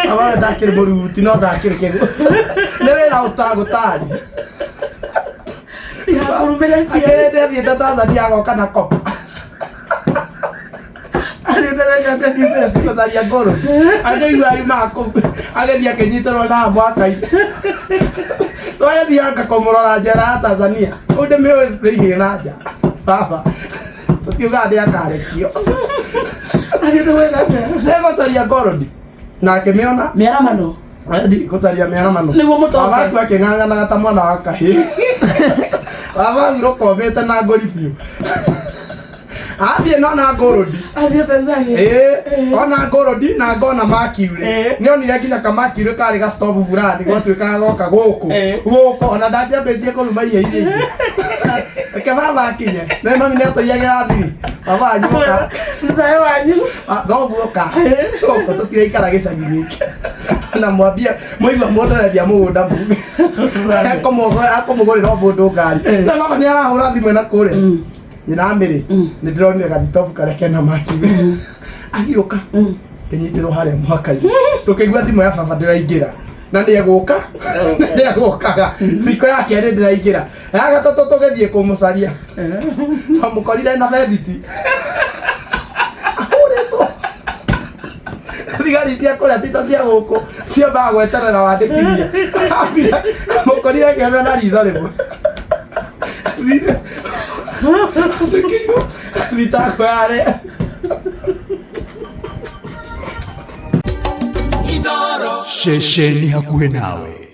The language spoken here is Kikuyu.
Baba we ndakĩrĩ mũruti no ndakĩrĩ kĩgũ. Nĩ wĩra ũtagũtari. Tigakurumĩre ciana. Akĩrĩ athiĩte Tanzania agoka na kopa. Gũcaria ngũrũ. Akĩigua auma kũu agĩthiĩ akĩnyitĩrwo na mwaka-inĩ. Twagĩthianga kũmũrora njera ya Tanzania. Kũu ndĩmĩũĩ thĩinĩ na nja. Baba tũtiugaga nĩ akarekio. Athiĩte gwĩka atĩa? Nĩgũcaria ngũrũni. Na akĩmĩona Mĩaramano. Andi gũcaria mĩaramano. Nĩguo mũtoke. Baba aku akĩng'ang'anaga ta mwana wa kahĩĩ. Baba aku rũkomĩte na ngũri biũ. Athiĩ no na ngũrũndi. Athiĩ Tanzania. Ĩĩ, ona ngũrũndi na ngona makiurĩ. Eh. Nĩ onire nginya kamakiurĩ karĩ ga stove fulani gwatuĩkaga goka gũkũ. Eh. Gũkũ ona ndangĩambĩtie kũruma ihe iria ingĩ. Reke baba akinye. Nĩ mami nĩ atũiyagĩra thiri. Baba wanyu oka. Mzae wanyu. Ah, thoguo ka gũkũ tũtiraikara gĩcagi gĩkĩ na mwambia mũigua mũndũ arendia mũgũnda muge akũmũgũrĩra o mũndũ ngari na mama nĩ arahũra thimũ ĩna kũrĩa nyina mĩrĩ nĩ ndĩronire gathitobu karĩa kena maki agĩũka kĩnyitĩrwo harĩa mũhaka-inĩ tũkĩigua thimũ ya baba ndĩraingĩra na nĩ egũka nĩ egũkaga thikũ ya kerĩ ndĩraingĩra ya gatatũ tũgĩthiĩ kũmũcaria twamũkorire na bethiti ahũrĩtwo thigari cia kũrĩa ti ta cia gũkũ ciambaga gweterera wandĩkithie Ambire, mũkorire akĩona na ritho rĩmwe andĩkĩirwo thitango yarĩ Ceceni hakuhĩ nawe.